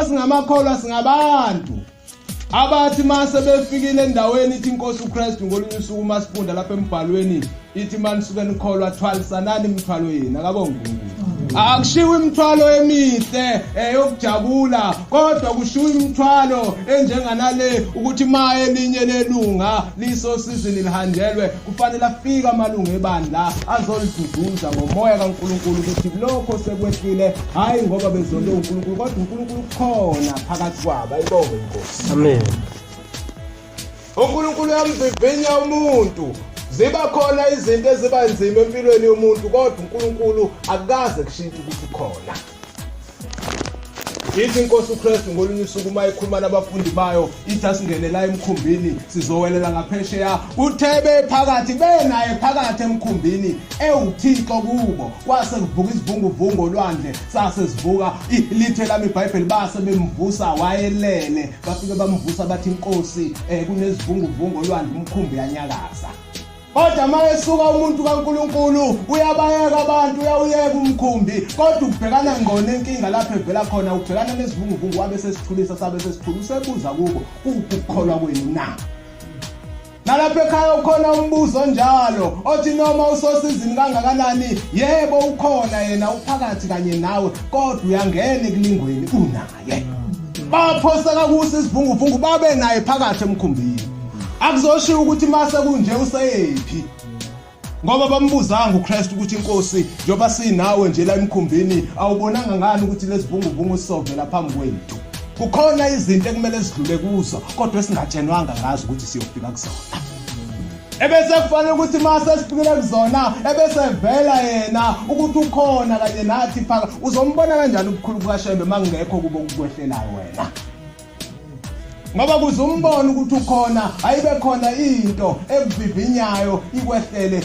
Singamakholwa, singabantu abathi mase befikile endaweni, ithi inkosi uKristu ngolunye usuku masifunda lapha embhalweni, ithi manisuke nikholwa, thwalisanani imithwalo yenu. Akabonge uNkulunkulu. Akushiwo imithwalo emihle eyokujabula, kodwa kushiwo imithwalo enjenganale ukuthi ma elinye lelunga lisosizini lihanjelwe, kufanele afike amalungu ebandla azoliduduza ngomoya kaNkulunkulu ukuthi lokho sekwehlile, hhayi ngoba bezonde uNkulunkulu, kodwa uNkulunkulu ukhona phakathi kwabo. Ayibonge inkosi. Amen. UNkulunkulu uyamvivinya umuntu. Ziba khona izinto eziba nzima empilweni yomuntu, kodwa uNkulunkulu akukaze kushintshe ukuthi ukhona. Ithi inkosi uKristu ngolunye usuku uma ikhuluma nabafundi bayo, ithi asingene la emkhumbini, sizowelela ngaphesheya. Uthe bephakathi, benaye phakathi emkhumbini, ewuThixo kubo, kwase kuvuka isivunguvungu olwandle, sase sivuka lithe lami iBhayibheli, base bemvusa, wayelele. Bafike bamvusa bathi, inkosi, kunezivunguvungu olwandle, umkhumbi uyanyakaza. Kodwa uma esuka umuntu kaNkulunkulu uyabayeka abantu, uyawuyeka umkhumbi, kodwa ukubhekana ngqo nenkinga lapho evela khona, ubhekana nesivunguvungu, wabe sesithulisa, sabe sesithula. Usebuza kubo, kuphi ukukholwa kwenu na? Nalapha ekhaya ukhona umbuzo onjalo othi noma usosizini kangakanani, yebo ukhona yena, uphakathi kanye nawe, kodwa uyangena ekulingweni unaye. Baphoseka kuso isivunguvungu, babe naye phakathi emkhumbini. Akuzoshiwo ukuthi mase kunje useyephi, ngoba bambuzanga uKristu ukuthi inkosi, njengoba sinawe nje la emkhumbini, awubonanga ngani ukuthi lesivunguvungu sizovela phambi kwethu? Kukhona izinto ekumele sidlule kuzo, kodwa esingatshenwanga ngazo ukuthi siyofika kuzona, ebese kufanele ukuthi mase sifikile kuzona ebese vela yena ukuthi ukhona kanye nathi phaka. Uzombona kanjani ubukhulu bukaShembe mangekho kubo kukwehlelayo wena? Ngoba kuze umbone ukuthi ukhona, ayibe khona into ekuvivinyayo ikwehlele.